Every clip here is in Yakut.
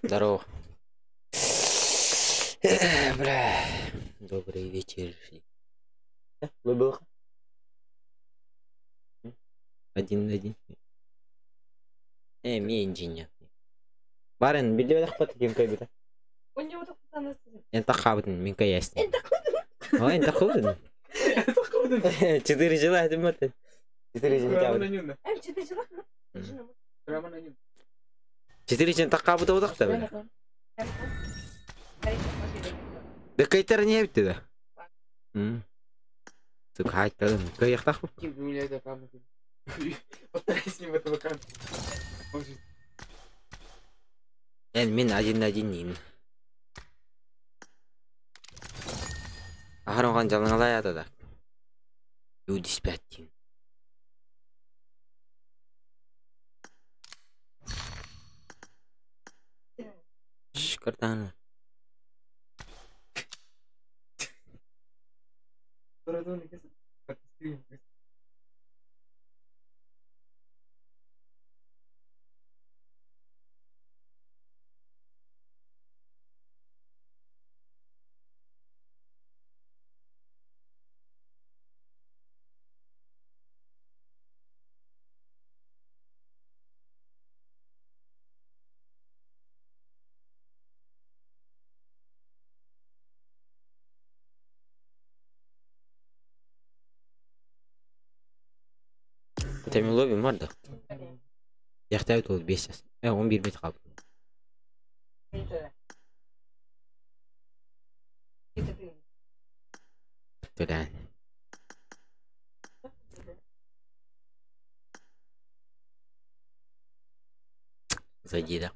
Здорово. Бля. Добрый вечер. Выбыл. Один на один. Э, инженер. Барин, билбэтэх ким кайбыта. Эн таххаабытын мин кайястын. Ой, эн таххабытын. Четыре жила этим матын. Четыре жила. Четыре жила таххаабыта удахта бля. Да кайтар не эбитти да. Сука, хайттадым. Кайяхтах Повторяй с ним этого камня. Эн мин один на один нин. Аһар жалыңалай ата да. Юдиспәттин. Шкартаны. Темин лобби бар да. Яхтабыт ол 5 жас. 11 бет қалды. Төлән. Зайди, да.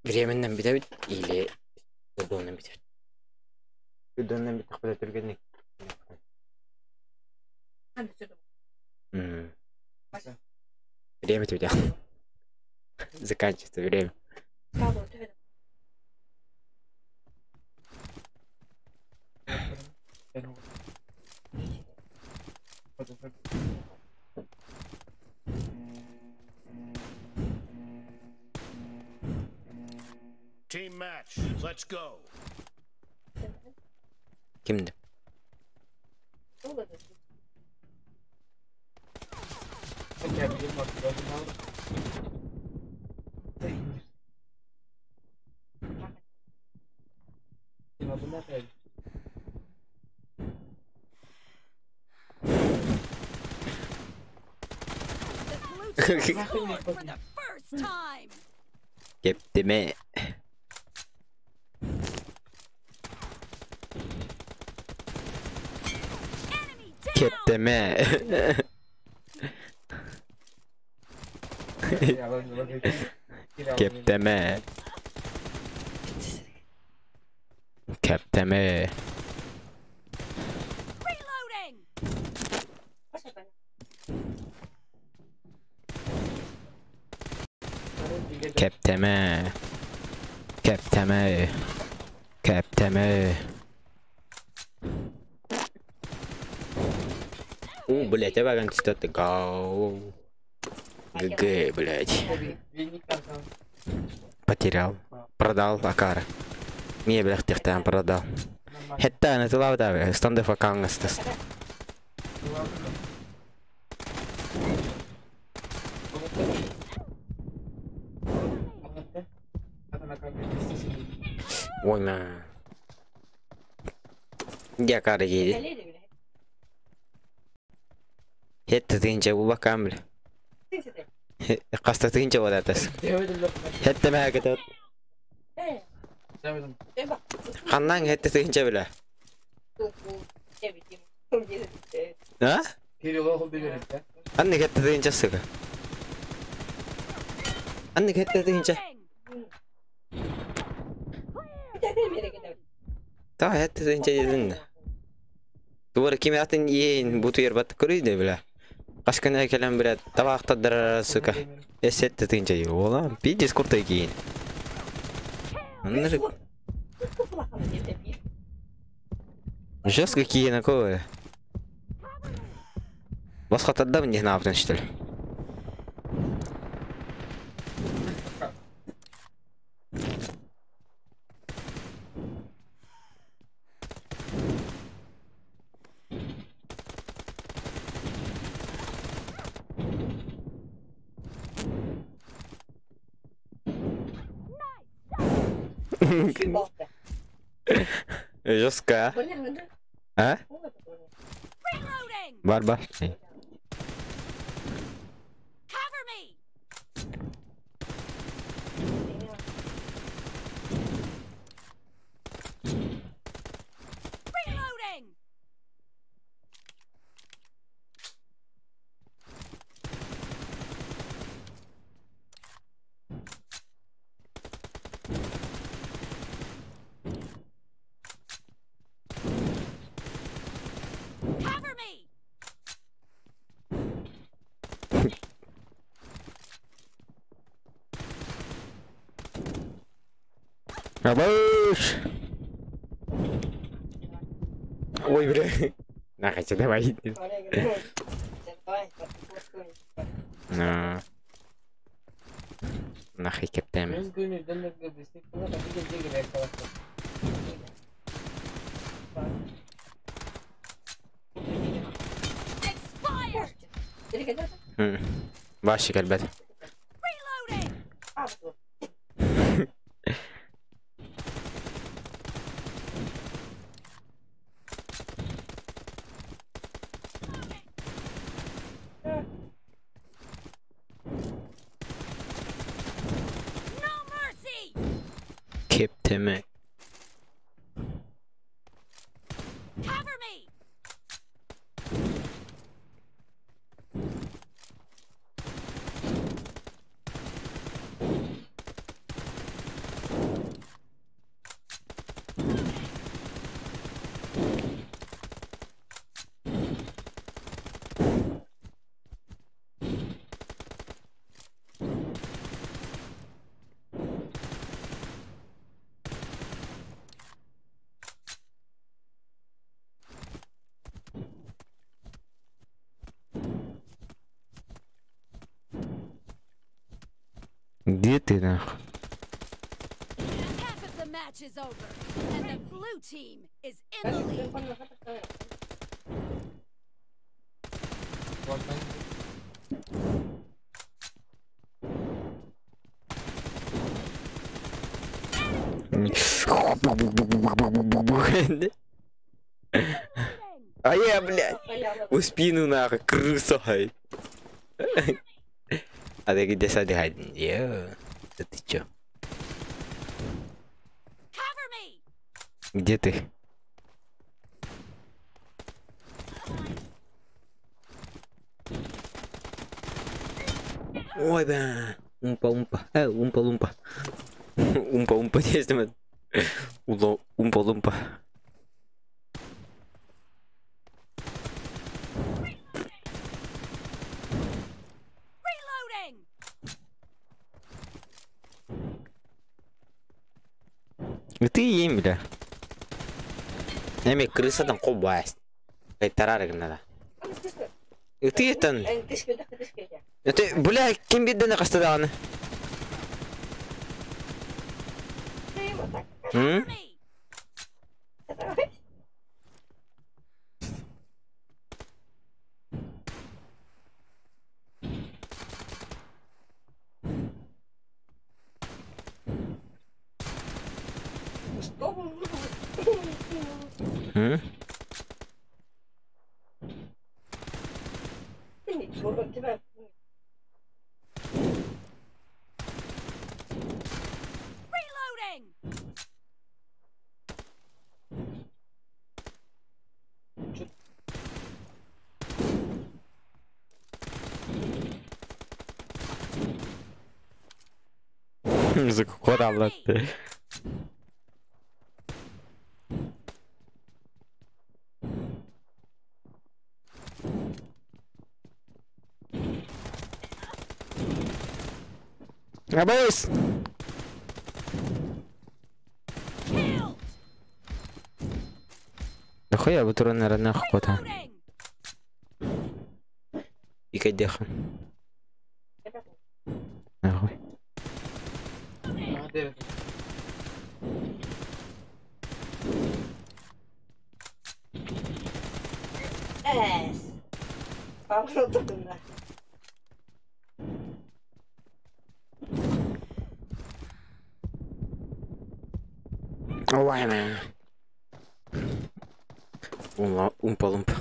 Временнен битебит или Удоннан битебит? Удоннан битеп куда түргенник. Время тебя. Заканчивается время. Team match. Let's go. Kimdi? The blue team scored for the first time. Кептеме. Enemy down. Кептеме. Кептеме. Кептеме. Reloading. Кептеме. Кептеме. Кептеме. У, блять, я вагон что-то гау. ГГ, блять. Потерял. Продал Акара. Мебель там продал. Хетта, на тулав станды факангастас. Ой, ма. Я кара едет. Хетта тынча бу бакам бля. Каста тынча бодатас. Хетта мә кетет. Каннан хетта тынча бля. А? Анны хетта тынча сука. Анны хетта тынча. Та хетта тынча дедин. Дура ким атын иен буту ер бат көрүйдө бля. Кашкана келем бля табактадыр сука. Эсетте тынча ола. Пиздец куртай кийин. Жестко кийин акой. Басқа тадда не наптан что ли? Жестко. А? Бар-бар. Абыш! Ой, бля. На, хотя давай. На. Нахай кептем. Башик, ребят. Кептеме. Где ты, нахуй? Half of the match is over, and the blue team is in the lead. А я, блядь, в спину нахуй, крыса. А ты где садись? Да ты чё? Где ты? Ой, да. Умпа-умпа. Умпа-лумпа. Умпа-умпа, есть Умпа-лумпа. Ты им, бля. Эми крыса там кобасть. Тарарыг надо. Ты это... Ты, бля, кем бедный кастаданы? М? М? Куда, блядь? Абыс! Да хуя, вот урон, наверное, охота. И кайдеха. Нахуй. Ой, man. Умпа-лумпа.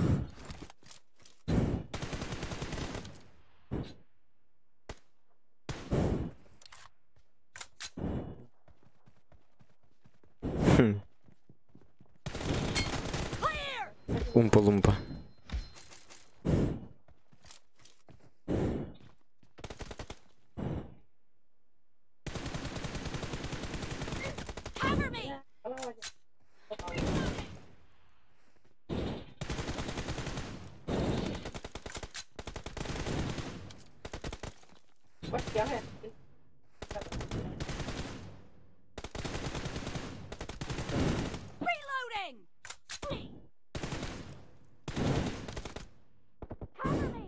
Умпа-лумпа. Cover me! Reloading! Cover me! Reloading! Cover me!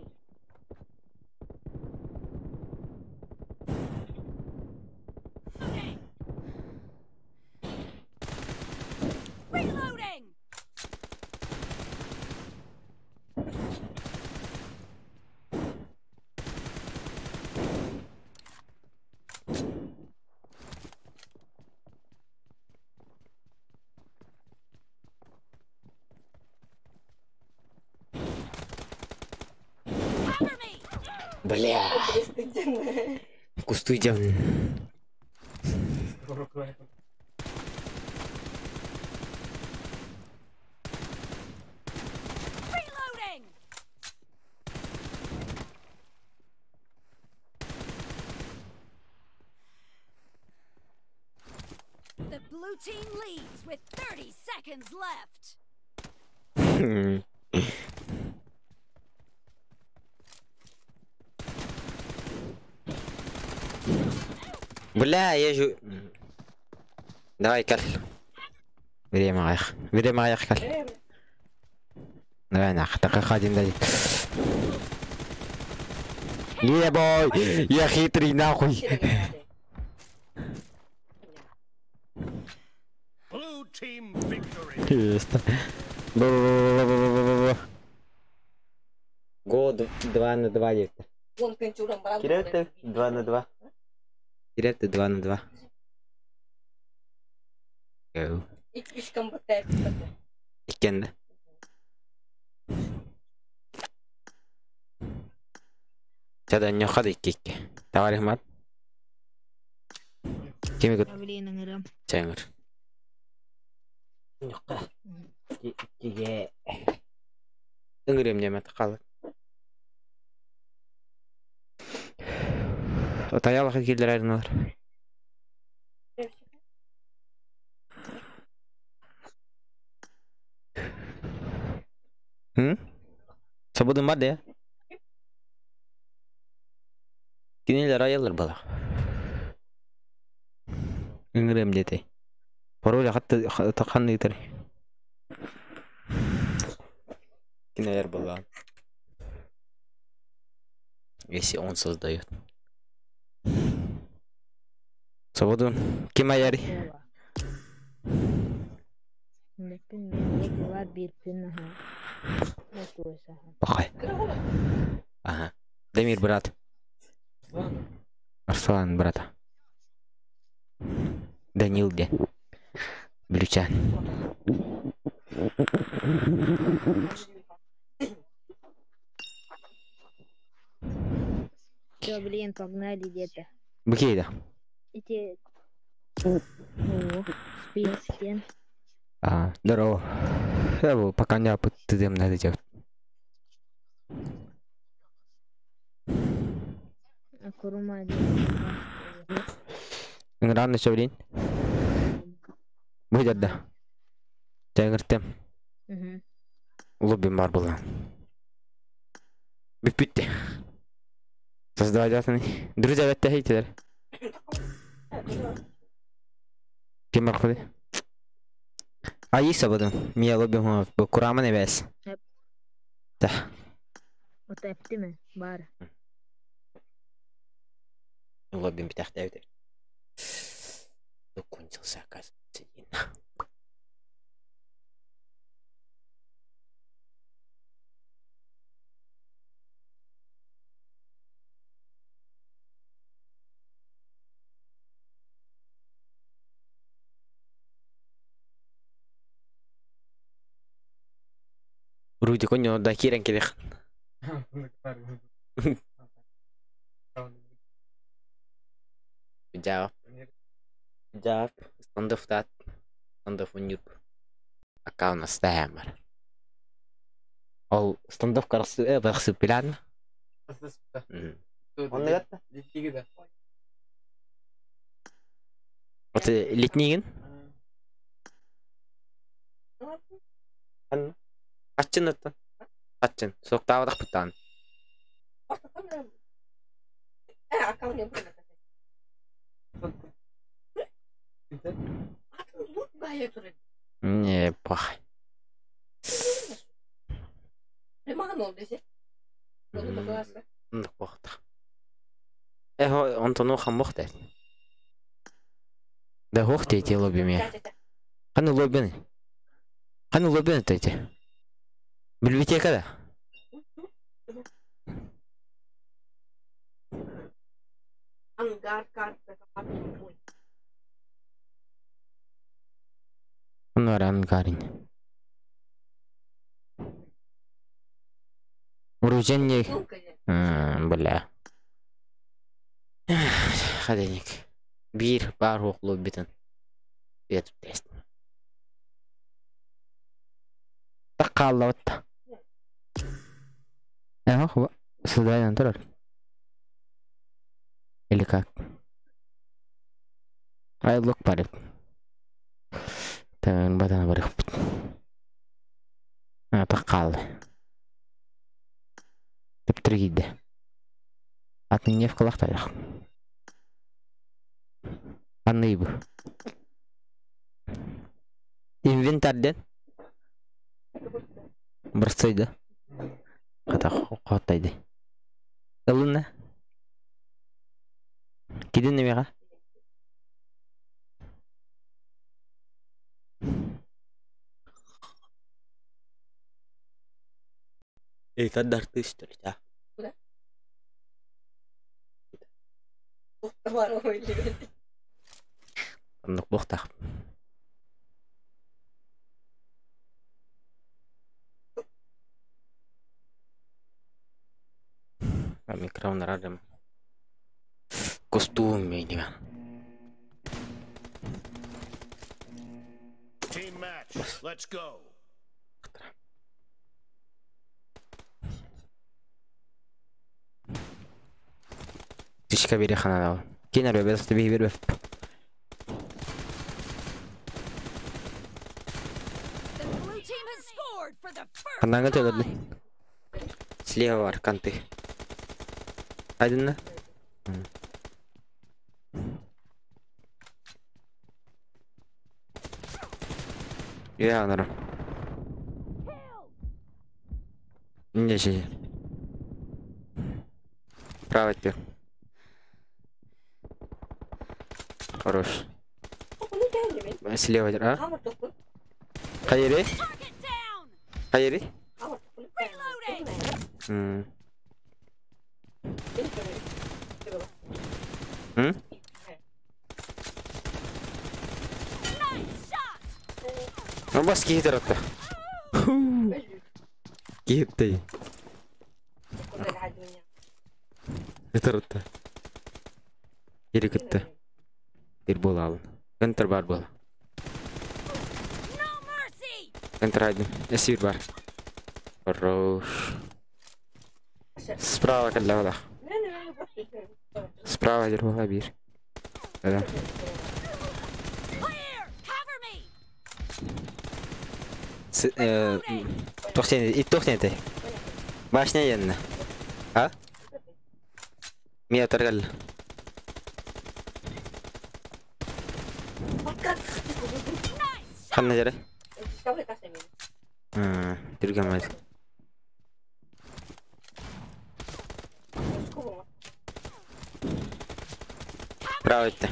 Бля. Кустуйдем. Reloading! The blue team leads with 30 seconds left. Бля, я же... Давай, кал. Время аях. Время аях, кал. Давай, нах, так один дадит. Ебой, я хитрый, нахуй. Blue team victory. Есть. Год 2 на 2 где-то. Кирилл, 2 на 2. Кирилл, 2 на 2. Go. Иккенде. Чада ньохад икки. Товарищ мат. Кими кут? Чайңыр. Ньохка. Иккиге. Ыңырым немет калып. Отаялах килдер айрыналар. Собудун бар да? Кинилер айылыр бала. Ыңырым дети. Пароль хатты тақанны итер. Кинилер была. Если он создает. Свободу. Ким аяри? Пахай. Ага. Дамир, брат. Арслан, брата. Данил где? Блючан. Все, блин, погнали где-то. Букей, да. Эти... О, список. А, здорово. Я был, пока не опытым надо делать. Рано еще, блин. Будет, да. Тягыртем. Лобби марбла. Бүппүтте. Создавать атыны. Друзья, бәтте хейтер. Кем арқылы? А есть свободу? Мия лобби ху курама не бәс. Да. Вот эптиме бар. Лобби битахта өтер. Кончился, оказывается. Руди коньо да киирэн кэлиэх. Жаап. Жаап. Стандофтаат. Стандоф унньуп. Аккаунт астаһаан бар. Ол стандоф карахсы барахсы пилан. Онныгатта? Вот летнигин? Аччын оттон. Аччын. Соктаабатах пыттаан. Не, пах. Эхо, онтон хаммохте. Да хохте эти лобби меня. Ханы лобби. Ханы лобби это эти. Библиотека да? Ангар, карта, Анвар ангарин. Вооружение. Бля. Хаденик. Бир бар лоббитен. Бет тест. Такаллаватта. Ага, создание турар. Или как? Ай, лук парит. Тэн батана барых. А, такал. Типтиргиде. Атын неф кылахтайах. Анны бу. Инвентарьден. Бырсайды. Ката хоттайды. Ылына. Кидин немеға? Эй, ты что ли, а? Куда? Оннук буохтаах. Микрофон радым. Костюм видимо. Team match. Let's go. Тишка бери ханадал. Кинер бе без тебе бер. The blue team has scored for the first Хананга төлөдү. time. Слева бар канты. Айдынна. Я анара. Не же. Правый теперь. Хорош. Слева, а? Хайри? Target down. Хайри? Reloading. М. М? Nice shot. Ну бас киһи таратта. Киһиттэй. Таратта. Кири кытта. Бир буолаалын. Контр бар буола. No mercy. Контр один. Эсир бар. Хорош. Справа кэллэ Справа дир буола бир. Да. Clear. Cover me. Тохтен, и тохтен ты. Башня янна. А? Мия торгал. Nice shot. Ханна жара. Түргәмәз. Право это.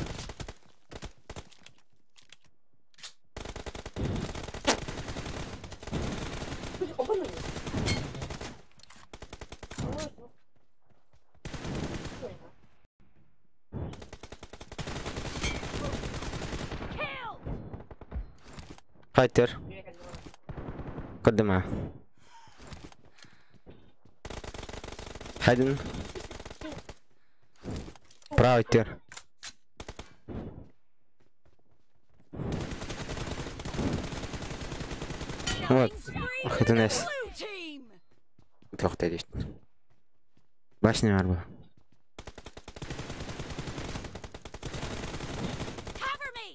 Kill. Файтер. Кодыма. Один. Правый тир. Вот. Killing spree for Это the нас. blue team. Тоқтай дейді. Башня бар bu. Cover me.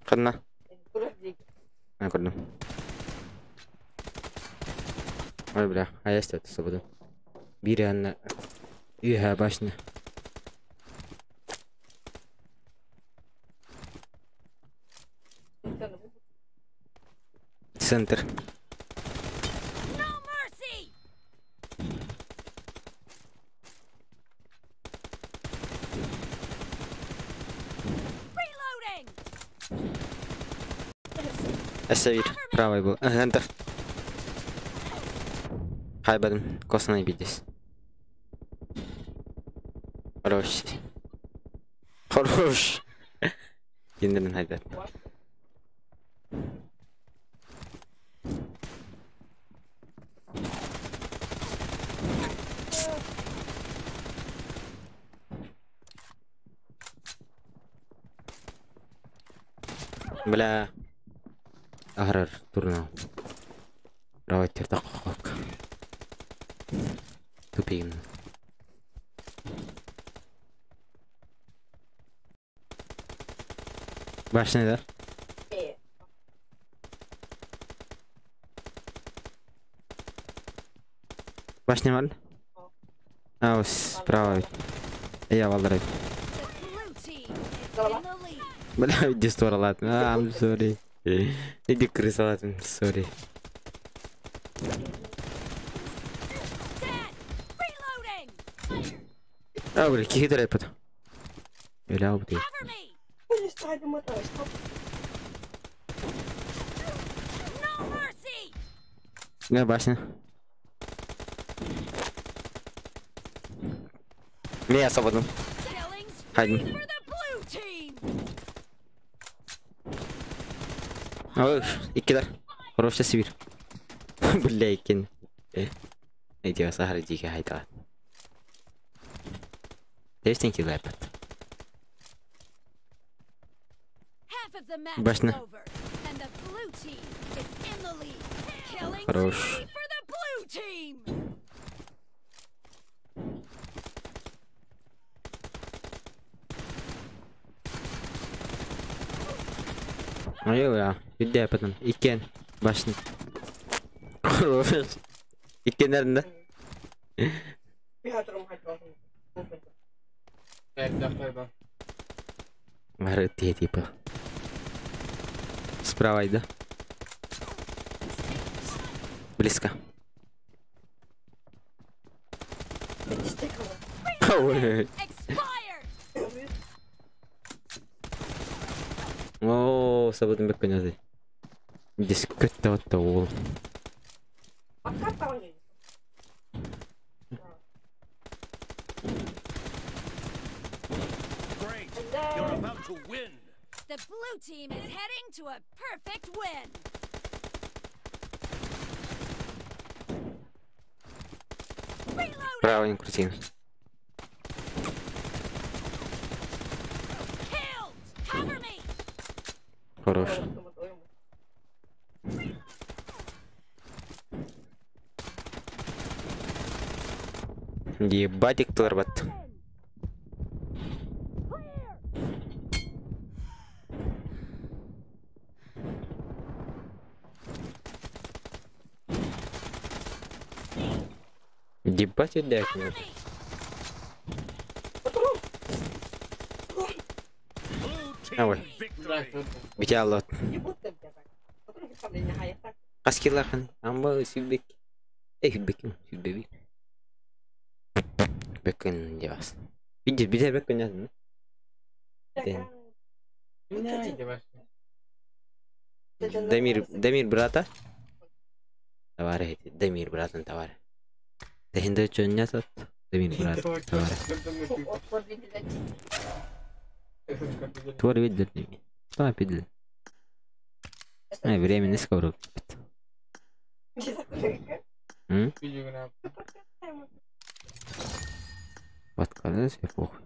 Қадына. Мен көрдім. Ой, бля, а я это свободу. Бири анна. Үйе башня. Центр. No mercy. Reloading. Эсавир. Правый был. Центр. Хайбадым. Косана бидес. Хорош. Хорош. Киндерин хайдат. Бля. Ахрар турнал. Правый тертак. Тупим. Башня, да? Башня var. А, справа. Я валдырай. The blue team is in the lead. Бля, иди ладно. А, I'm sorry. Иди крыса, ладно, sorry. Dead. Reloading. А, бля, кихитрый потом. Бля, убей. Cover me. No mercy. Не, башня. Не, я свободен. Killing spree Хайден. for the blue team. Ой, иккилер. Хороший сибир. Бля, иккен. Иди, сахар, иди, хайда. Девстен килер. Half of the match is Башня. over, and the blue team is in the lead. Killing Хорош. spree for the blue team. Ой, бля, иди потом. Иккен. Башня. Хорош. Иккенерінде. Бары те типа. Справа иди. Близко. Ой. Expired. О, сабытын бек көняды. Диск көттө отто ол. Great. You're about to win. The blue team is heading to a perfect win. Reloading. Право не крути. Killed. Cover me. Хорош. Ебать их торбат. Ебать отдать Cover мне. me. Blue team А, ой. victory. Битялот. Аскилахан. Амба сүбек. Эй, бек, сүбеби. Бекен девас. Видишь, битя бекен ясын. Дамир, Дамир брата. Товары эти, Дамир братан товары. Тахинда чоння тот. Дамир брат товары. Твор видит не. Та пидл. Ай, время не скоро. М? Подкладывай себе похуй.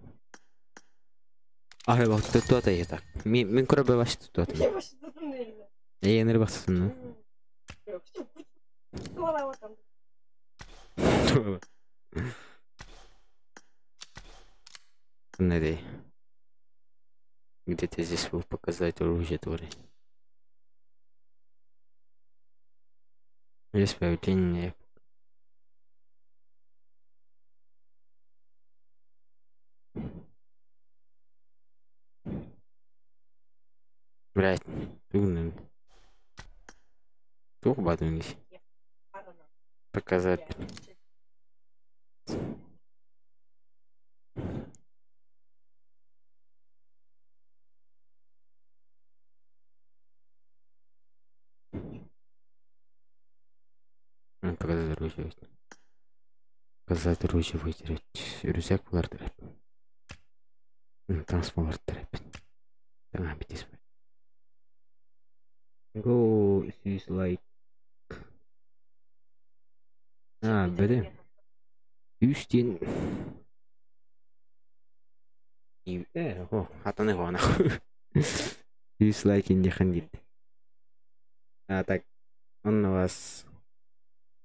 А, вот тут то-то я так. Мин көрө баш тут то. Я не рыбак. Смотри. Где-то здесь был показать оружие твори. Здесь появление. Блять, тух бадунись. Показать. Показать оружие. Показать оружие вытереть. Рюкзак булар тереп. Трансформер тереп. Там битис. Go is like. А, бери. Юстин. И о, хатаны гона. Юс лайк не хандит. А так, он у вас.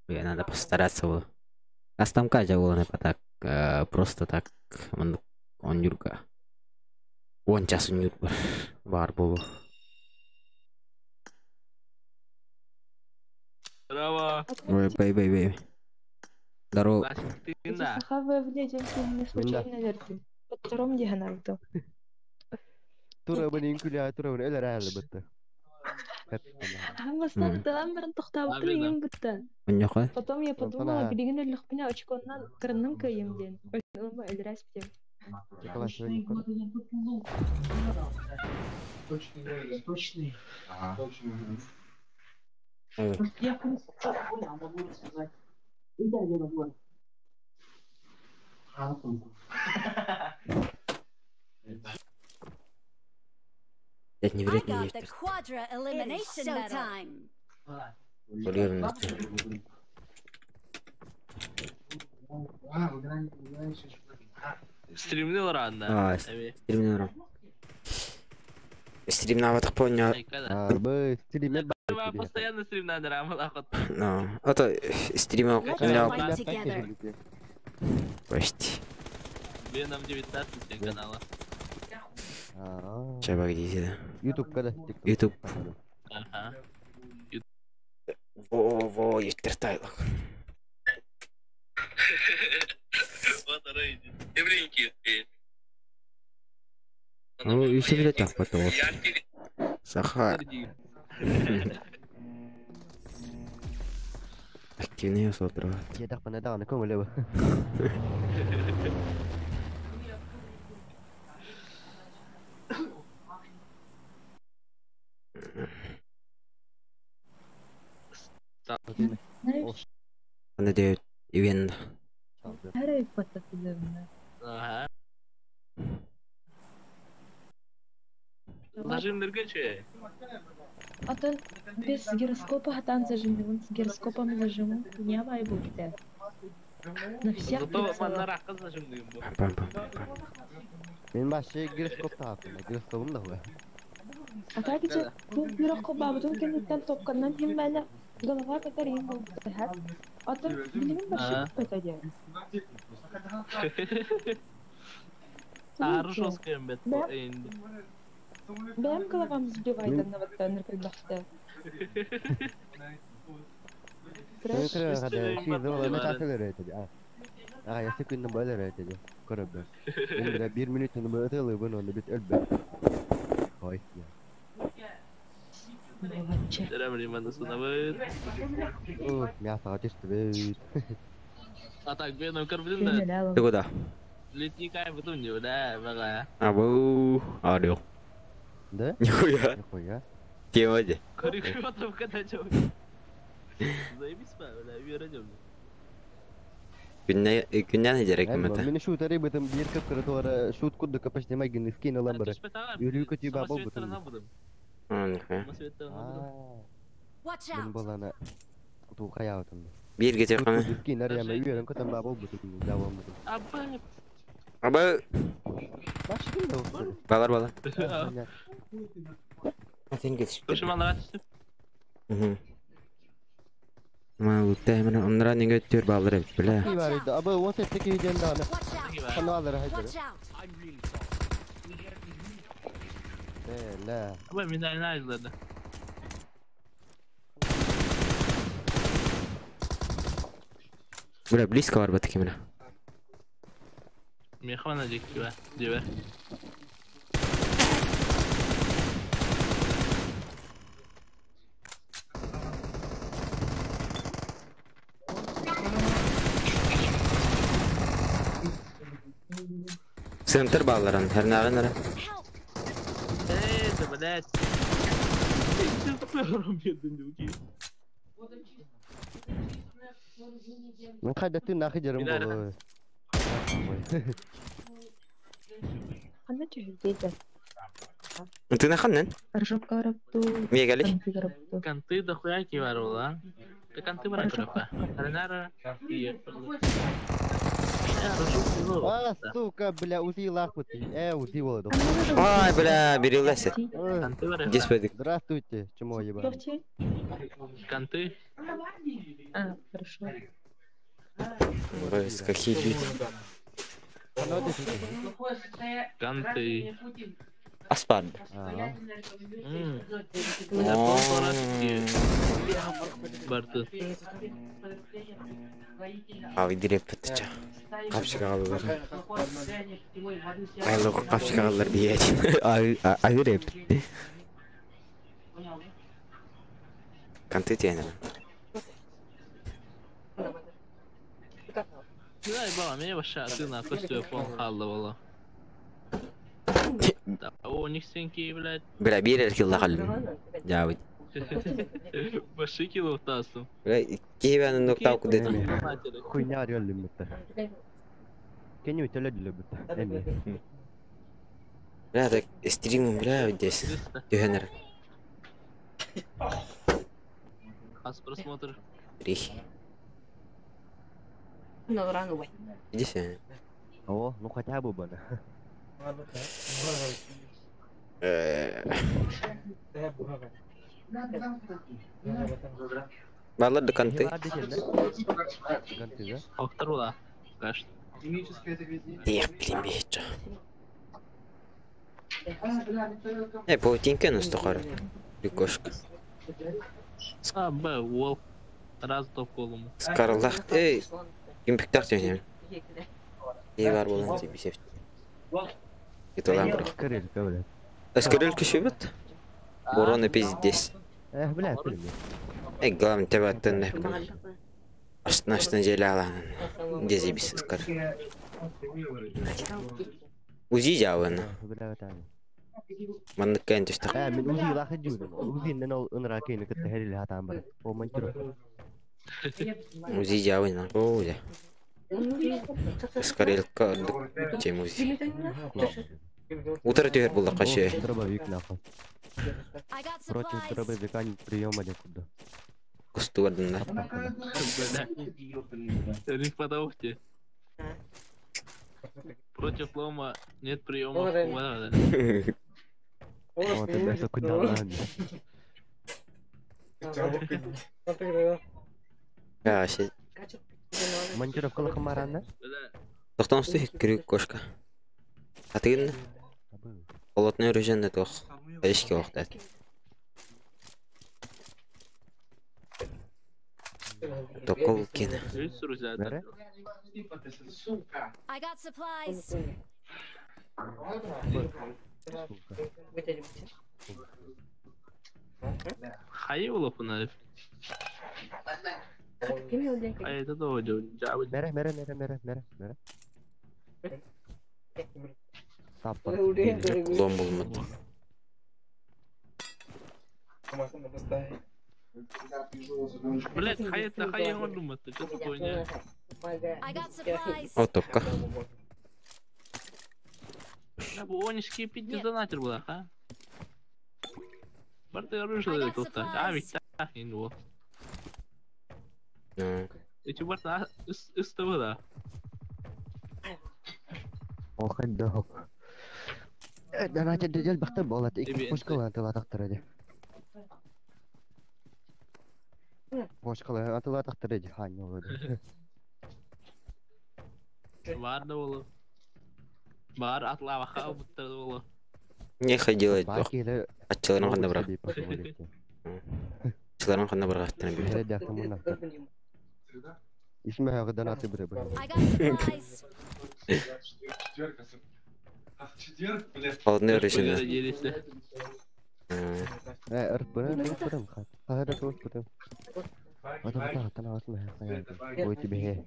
Ой, надо постараться было. Кастомка жабыланы так, просто так, он юрга. Он час юр бар болу. Здорово. Ой, бэй, бэй, бэй. Здорово. Потом я подумала, Точный. Я могу рассказать. Это невероятно есть. Стримнул рано. А, стримнул рано. Стримна вот понял. Постоянно стрим надо, Рамалахот. Ну, а то стрима почти. Веном 19 канала. Сейчас, погодите. YouTube когда? YouTube. Ага. Во-во, есть тертайлах. Ну, и всегда так потом. Саха. Активный осмотр. Я так понадал, на ком лево. Она дает ивент. Ага. Зажим ныргаче. А то без гироскопа хатан зажиму, с гироскопом зажиму, не будет. На всех Зато прицелах. А как же гироскоп бабутун кенеттен топканнан химмәне голова катар им булды. А то билигин башы пэтәде. Хорошо скембет. Бәм головам сбивает одного ныркылдахты. Трэш. А так, бедный Карблин, Ты куда? Летника потом не, да, бага. А, был. Орел. Да? Нихуя. Нихуя. Тема де. Заебись, бля, вера дем. Күннән иҗәрәк мета. Мин шут арый битем бир кып кырытылары шут кудды капаш демай гин скин алам бер. Юрий көтү бабыл бутым. Нихуя. Мин баланы ту хаятым. Bir getir kanı. Кин арыяма үйөрөн көтөн баа болбут. Да болбут. Аба. Аба. Башкын да болду. Балар балар. Sen geç. Düşmanlara düştüm. Hı. Ama bu hemen onlara ne götür bağlar hep bile. Var idi. Аба вот это кийден да. Каналары хайдыр. Watch out! I'm really sorry. Э, ла. Аба мен ne izledi. Бля, близко var батыки мене. Мехвана дикти Дивер. Центр bağlaran, her nere nere. Эй, да блядь. Мен кайда тын нахы жерим болду. Ханна чүһүрдейдер. Ты ханнан? Ржопка карапту. Мегали. Конты карапту. Конты дохуя ки бар була. Ты конты бар көрөппа. Аренара. А, сука, бля, узи лахмут. Узи болду. Ай, бля, берилесе. Конты бар. Здесь Здравствуйте, чмо ебаный. Конты. А, хорошо. Ой, какие люди. Конты. Аспар. Барды. Abi direkt pıtıça. Kapşık ağlılar. Айлық kapşık ağlılar bir yer. Ağır hep. Конты тенер. Güzel baba, меня вообще ты на костю фон халла была. Да, о, них сенки, блядь. Бля, bir erkek kaldım. Cavit. Баши кило тасу. Бля, кибәнен нокта dedim. Хуйня арыялым битте. Кени өтөлө битте. Эми. Бля, так стрим, бля, здесь. Дюхенер. Хас просмотр. Три. Иди сюда. О, ну хотя бы бана. Балар да конты. Конты, да? Октор була. Каш. Тих, блин, бечо. Паутинка на стохар. Прикошка. А, Б, уол. Раз топ колуму. Скарлах. Эй, кимпиктах тенем. И бар болан тебе сефт. Это ламбр. Скорелька, блядь. А скорелька шибет? Борона пиздец. Эх, блядь, блин. Эй, главное тебя оттенне. Аш наш неделя алан. Где зибис скар. Узи жавын. Бля, там. Маннык түстэх. Мин узи лахы жудым. Узи нен ол ынра кейни кытта херили хатаан бар. О, монтиро. Узи жавын. О, да. Скорелька чем узи. Утро түһэр булла кашы. Дробовик нахуй. Против дробовика не приема некуда. Кусту бардым да. Не хватало тебе. Против лома нет приема. Вот это куда надо. А, щас. Монтировка лохомарана? Тоқтан усты крюк кошка. А ты Полотно оружие тох. Эшке вақтат. Токол кена. I got supplies. Хайы улапына. Ай, это то Мере, мере, мере, мере, мере, мере. Саппа. Клон булмат. Блять, хай это хай он думает, ты что такое не? I got supplies. О, топка. Да, бу онишки пить донатер была, а? Барты оружие тут. А, ведь так, не было. Ну. Ити барта ыстыбы да. Охайда. Дана дедел бахта болат. Икки пушкалар атылатактыр эди. Пушкалар атылатактыр эди. Ханья олады. Бар да болу. Бар атлабаха буттар да болу. Нехай делать бох. Аччыларын ханна быра. Аччыларын ханна быра аттана бир. Исме хагыдан аты бire бire. I got supplies. Холодное решено. Ырпырым, ырпырым, хата ырпырым. Ой, тебе.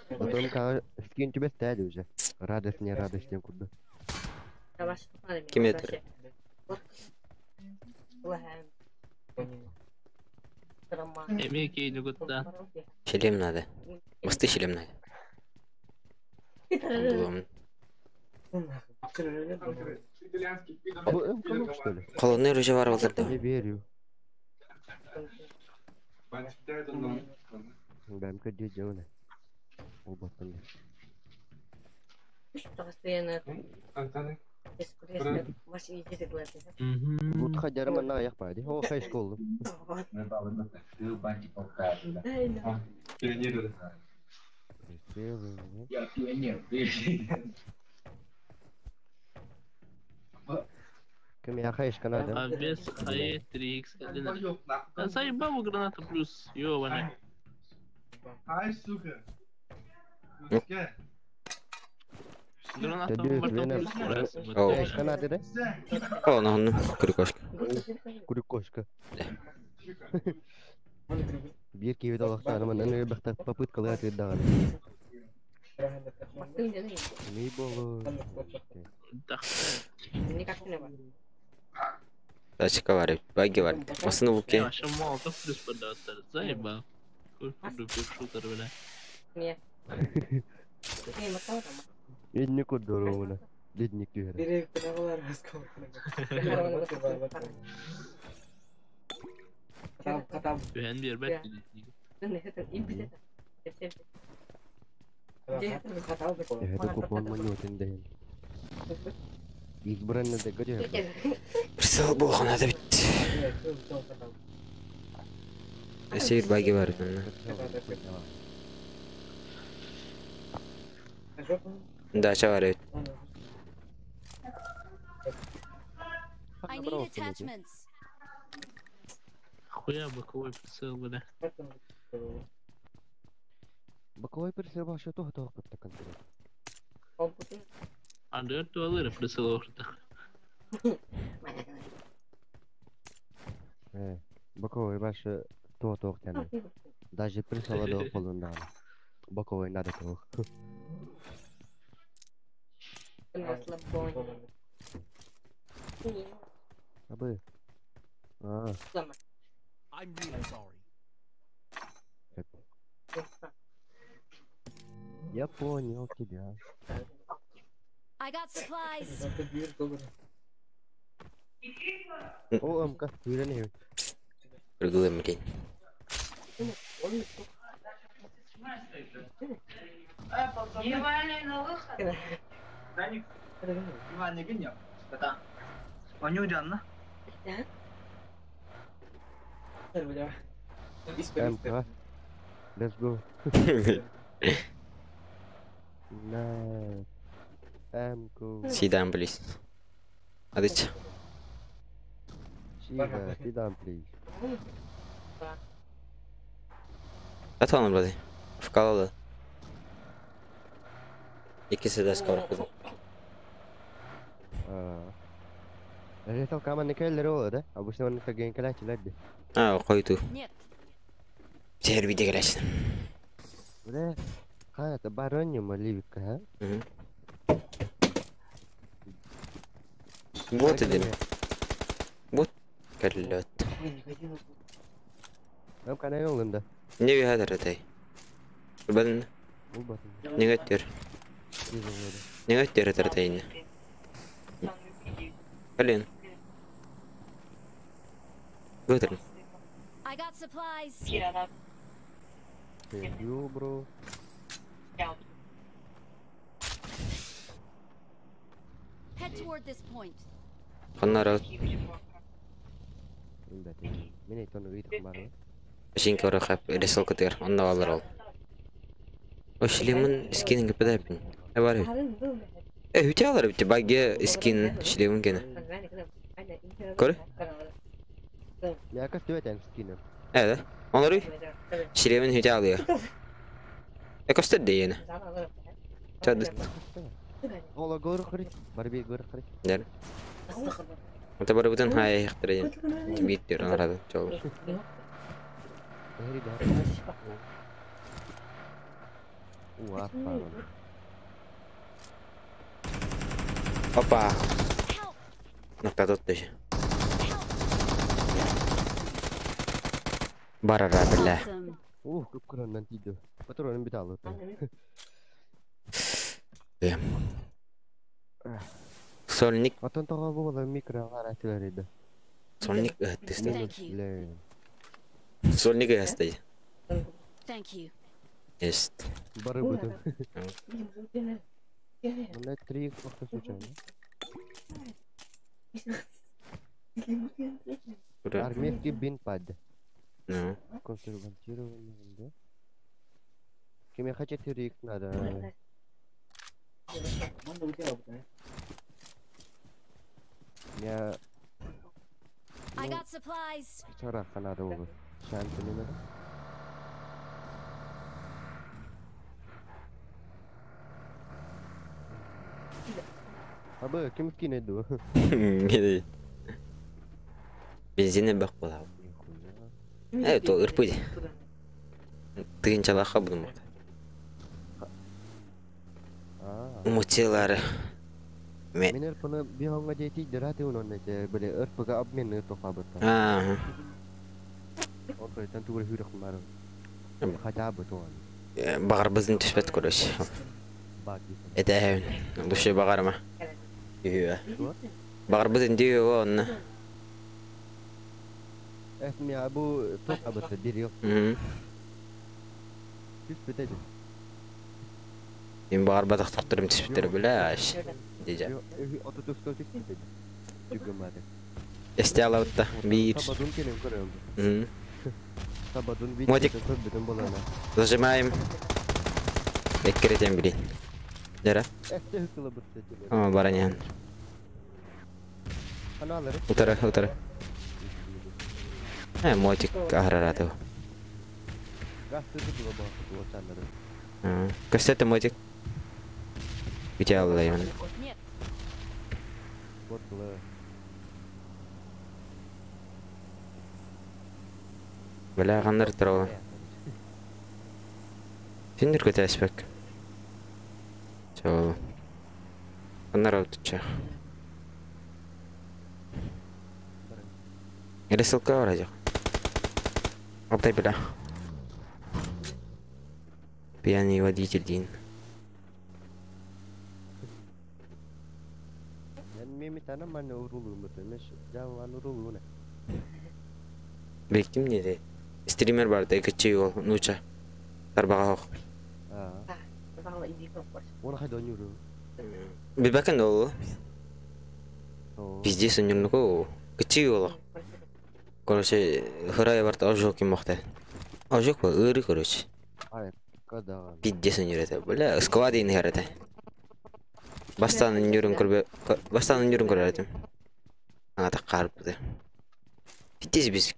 Потом скин тебе стали уже. Радость не радость тем куда. Ким это? Эми кейни гутта. Шлем надо. Мосты шлем надо. Булам. Холодное оружие бар болдыр. Не верю. Бәмке дежавна. Ол баттым. Бут хаджарым анна аяк байды. О, хай школы. Я пионер. Кем я хайш канада? А без АЕ 3Х 1. Заебал граната плюс, ёбаный. Ай, сука. Граната плюс. О. Канада, да? О, ну, курикошка. Курикошка. Бир киви долақтарым, анан бахта попытка латы даган. Не болу. Тачка бар, баги бар. Масын буке. Вообще молотов плюс поддаваться. Заебал. Шутер, бля. Едник удоровна. Ледник дүйер. Бен бир бет. Это купон манютин дайын. Избранный да где? Прицел болған ада бит. Север баги бар. Дача бар бит. I need attachments. Хуя боковой прицел, бля. Боковой прицел вообще тоже только конкретно. Андер туалыр прицел орта. Боковой ваше то то тяне. Даже прицел до полунда. Боковой надо то. Абы. А. I'm really sorry. Я понял тебя. I got supplies. О, МК, үйрене. Прыгылым лень. МК. Let's go. На. МК. Sit down, please. Адыч. Сида, sit down, please. Аталым брады. Вкалады. Икisi de скоро кызым. Ресал каман келлер олады, да? Обычно он как генкалачилерди. А, койду. Нет. Сербиде келесин. Бля, ха, это баронья ливика, а? Вот едим. Вот кәлләт. Нам канай олында. Не бихадыр атай. Бәлін. Не көттер. Не көттер атар Блин. Вытрын. I got supplies. Thank you, bro. Head toward this point. Ханнара Мен айтон ыйтык бар. Син көрө хап ресал көтөр. Онно алар ол. О шлемын скинин көпөдө бин. Э бар. Э хүтэ алар бит баге скин шлемын гене. Көр? Мяка төтен скинем. Э да. Олары шлемын хүтэ алıyor. Э көстөр дейене. Чады. Ола гөр хри, барби гөр хри. Дер. Ата бары бутын хай хактыр. Бит дер анарады. Чол. Бери бери. Уа, пардон. Опа. Нокта тотты. Барара бля. Awesome. Ух, көп краннан тиді. Патронын бит алды. Сольник, Атон тоға була микро алар еді. сольник өттүстө. Thank you. Блин. Сольник өттүстө. Thank you. Есть. Бары бүтін. Мында три просто случайно. Ура. Армейский бинт пад. Ну. Консервантированный, да? Кем я хочу 4 надо. Я I got supplies. Чараха надо было. Шансы не надо. Абы, ким скинет ду? Бензине бак була. Э, то ырпыди. Тыгынчалаха будум. Мутилары. Ме. Мен ырпыны бихонга дети дыраты унон эте, биле ырпыга обмен ырпыга бытта. Аа. Он тойтан тугур хүрөх мары. Хотя бы то. Багар бызын түспөт короче. Бак. Это лучше багарма. Үйө. Багар бызын дүйө онна. Эсми абу тока бытта бир yok. Мм. Түс битеди. Мен багар батак токтурум түспөттөр биле аш. Дижа. Ото түс түс битеди. Жүгөмады. Эсте алабытта. Бир. Сабадун келем көрөм. Мм. Сабадун бит. Мотик. Бүтүн болана. Зажимаем. Беккеретен билин. Жара. Эсте хыкылы бытта. Ама баранян. Аналары. Утара, утара. Э, мотик ахрараты. Гасты тугула бак. Көстөтө мотик. Бите аллайм. Нет. Вот было. Бля, кандар туралы. Синдер көтәспек. Чол. Кандар аутча. Ресылка бар жок. Аптай бля. Пьяный водитель дейін. Мен меми танаман урулуун бут эмес. Жаман урулуун. Бектим не де. Стример бар да, экичи ол, нуча. Тарбага хок. Аа. Оны хайда ойнуру. Бибакен ол. Пиздец ойнурнуку. Кичи ол. Короче, хырай бар да ожог ким мохта. Ожог ба, ыры короче. Ай, кадаган. Пиздец ойнурете. Бля, склад ин херете. Бастан ойнурун көрбө, бастан ойнурун көрөтүм. Ана так карыпты. Пиздец биз.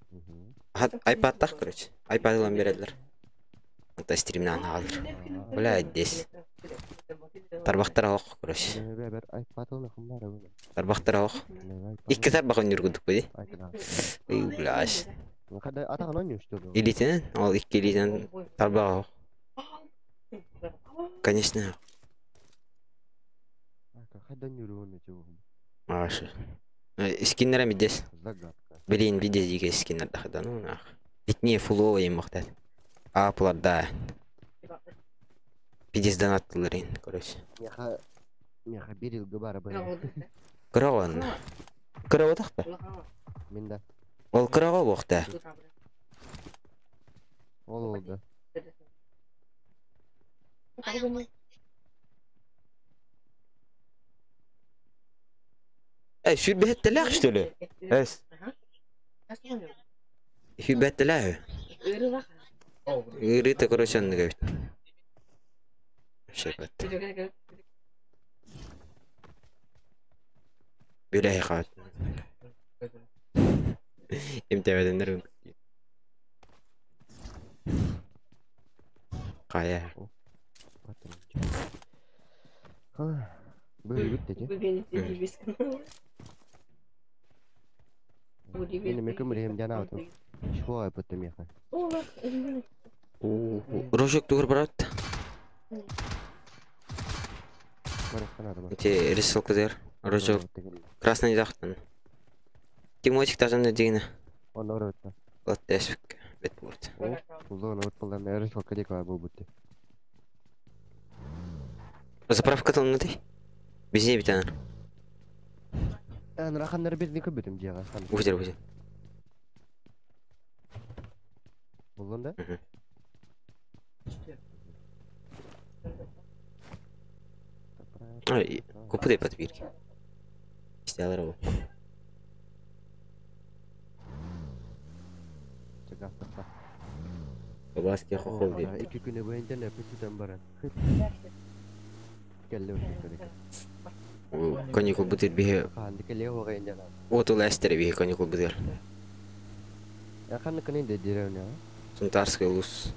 iPad так, короче. iPad ылан бередилер. Ата стримнан алыр. Бля, здесь. Тарбактар ок, короче. Тарбактар ок. Икки тарбак ойнургудук бу ди. Ый, бля. Илитен, ол икки илитен тарбак ок. Конечно. Ашы. Скиннер мидес. Блин, виде диге скиннер дахда, ну нах. Итне фуловый им мохтат. Аплар да. Пиздец донаттылар ин, короче. Меха меха берил гыбара бара. Кыраган. Кырага тахта. Менде. Ол кырага бохта. Ол oldu. Эй, сүрбэһэттэлээх что ли? Эс. Сүрбэһэттэлээх. Ыарыыта короче оннук эбит. Шепет. Билэһи хаат. Имтээбэтиннэр Хайа. Рожок тугар барат. Эти рисовкалар. Рожок. Красный захтан. Тимотик тажан дигина. Латтесвик. Бет будет. Заправка там внутри? Везде бит ана. Үтер, үтер. Ай, купу деп бирге. Истялар ол. Баски хохол деп. Каникул бутыр бихе. Отул әстер бихе каникул бутыр. Сунтарский улус.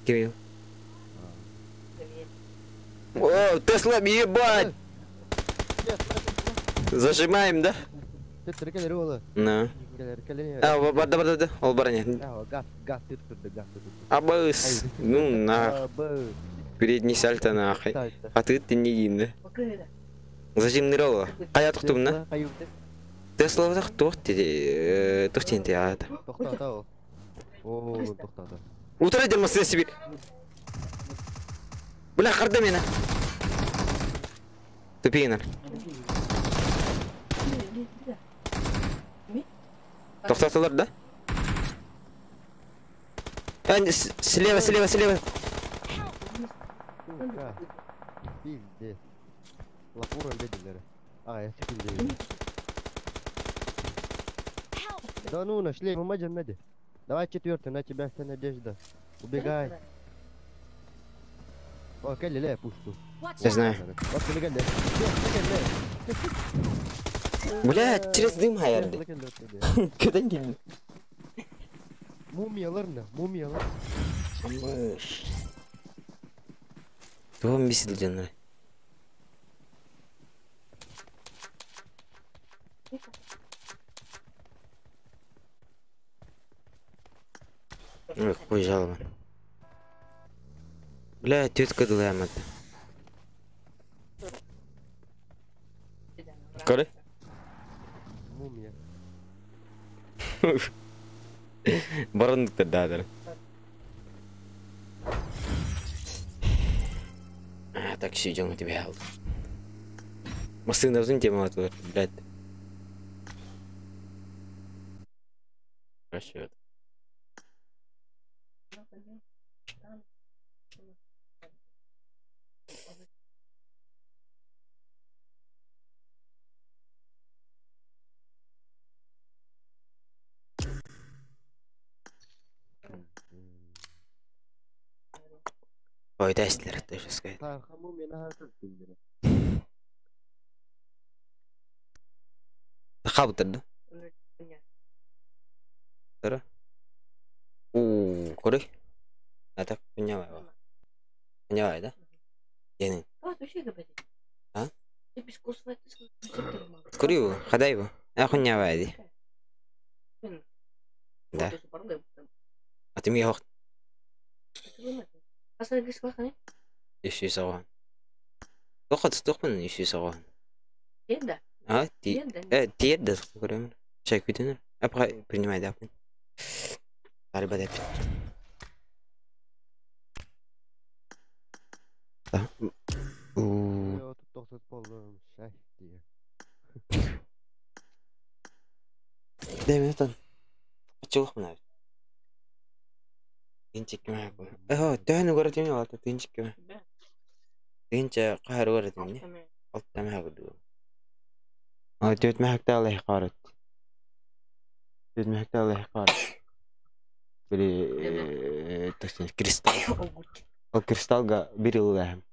Ким О, Тесла, ебать! Зажимаем, да? На. А, барды, барды, ол барыня. Абыс. Ну, на. Передний сальто нахуй. А ты не гин, да? Зажим нырала. Кая тоқтум, на? Тесла вдох тохти, тохтин ты ата. Утра демонстрация себе. Бля, харда меня. Тупинер. Тоқтатылар, да? А, слева, слева, слева. Да ну, нашли, Давай четвертый, на тебя вся надежда. Убегай. О, келли, пушку. Не знаю. Бля, через дым хаярды. Кадан келди? Мумиялар на, мумиялар. Мыш. Туган бисил жанры. Ой, какой жалоба. Бля, тетка дулаем это. Коры? Мумия. Барындык да, да. А, так все, идем, тебя. Машина в тему оттуда, блядь. Расчет. Ой, тестлер, ты же сказать. Хабтыр, да? Тара. У, коры. А так поняла. Поняла, да? Я не. А? Курю, ходай его. А хуйня иди. Да. А ты мне Еще саған. Тоқат тоқпын еще саған. А, ти. Тиерді көремін. Чай күтінір. Апқа принимай да. Арба деп. Да. У. Дэминтон. Аччылых мына. Тинчик ким. Эһо, төһөн угара тими алата тинчик ким. Тинче кахар угара тими. Алта мәхә гүдү. А төт мәхәктә алай карат. Төт мәхәктә алай карат. Били точно кристалл. Ол кристаллга бир ыллаһым.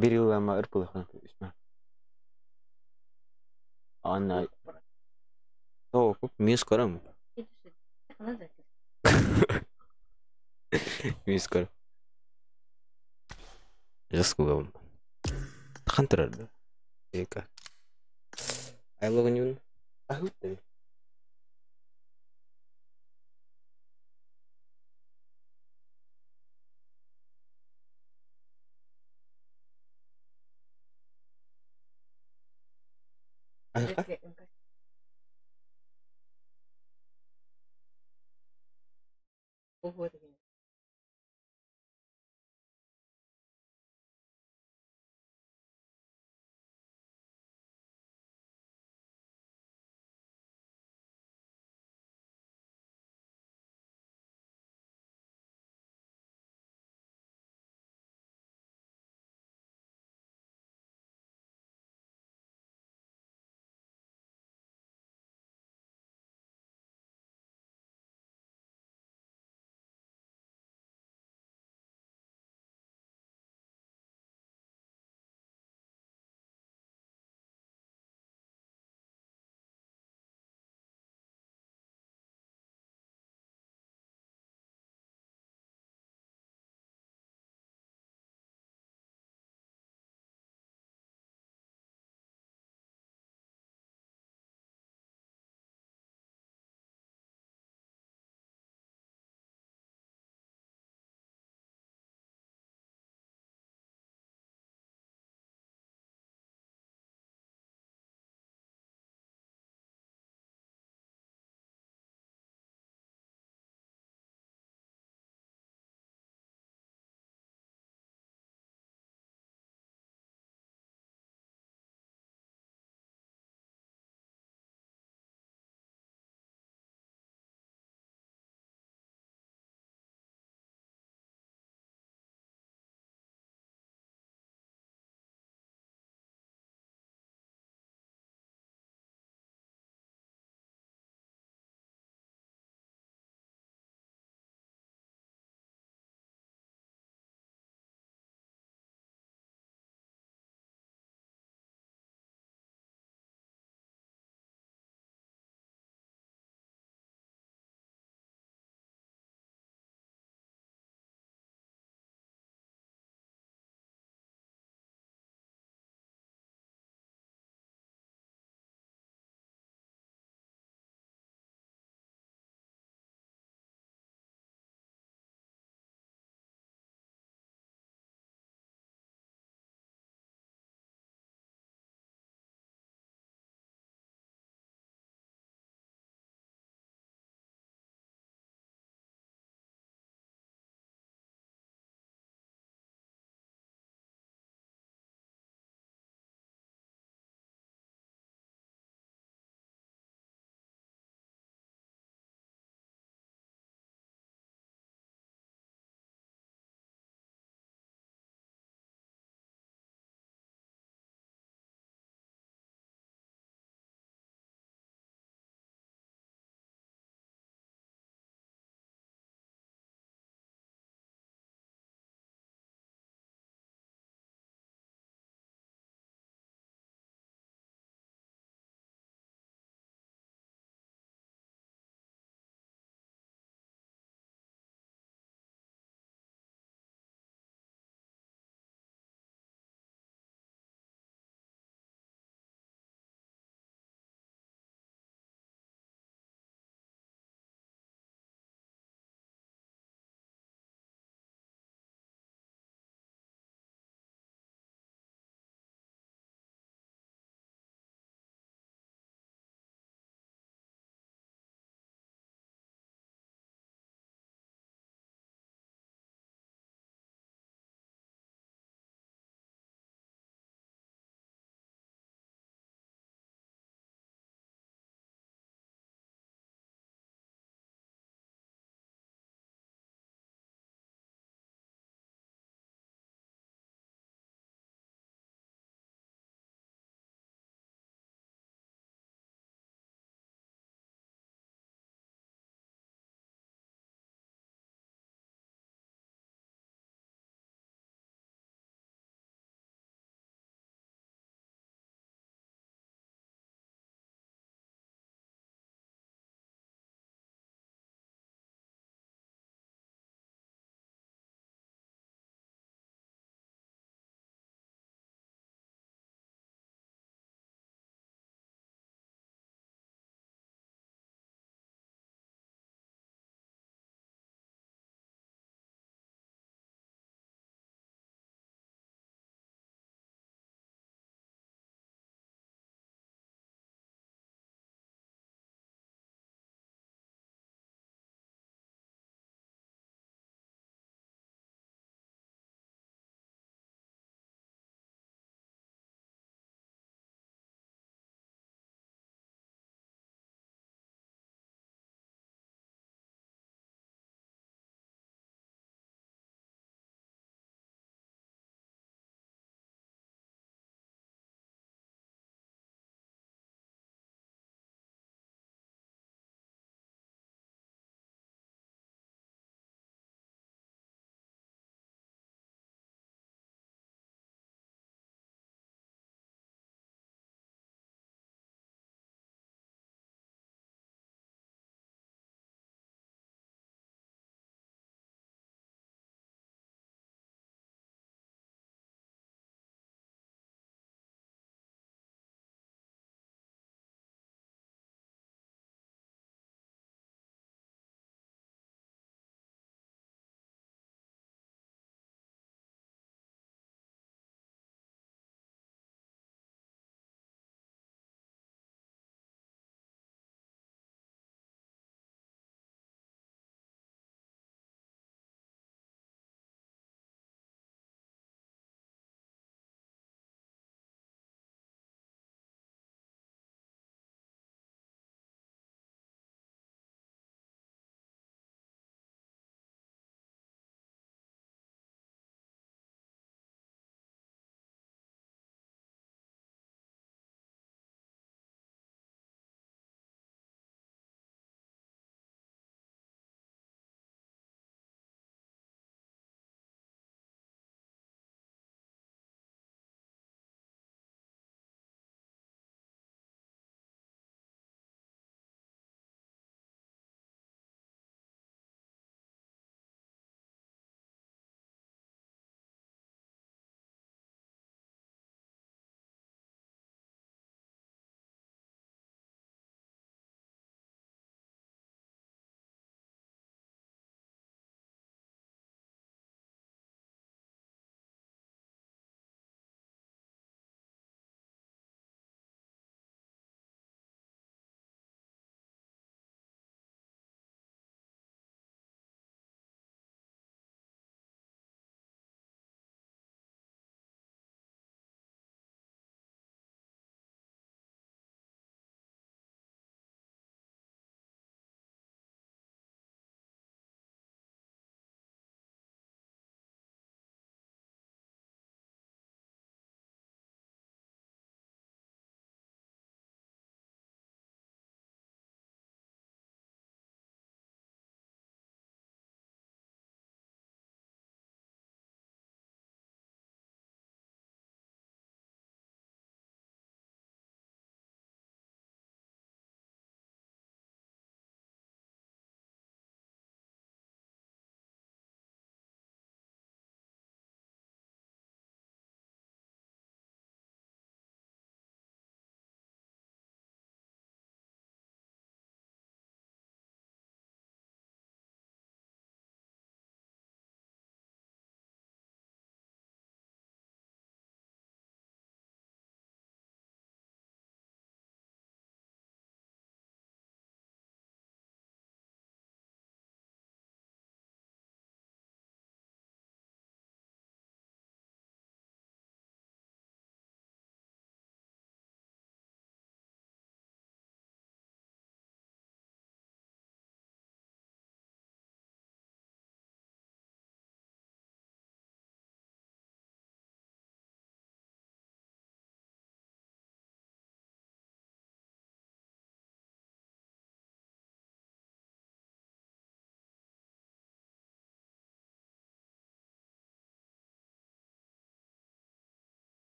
Бир ыллама ырпылыхан үсмә. Анна. О, минус көрөм. Минус көрөм. Жаскугам. Хантер. Эка. Айлогын юн. Ахут. Аха.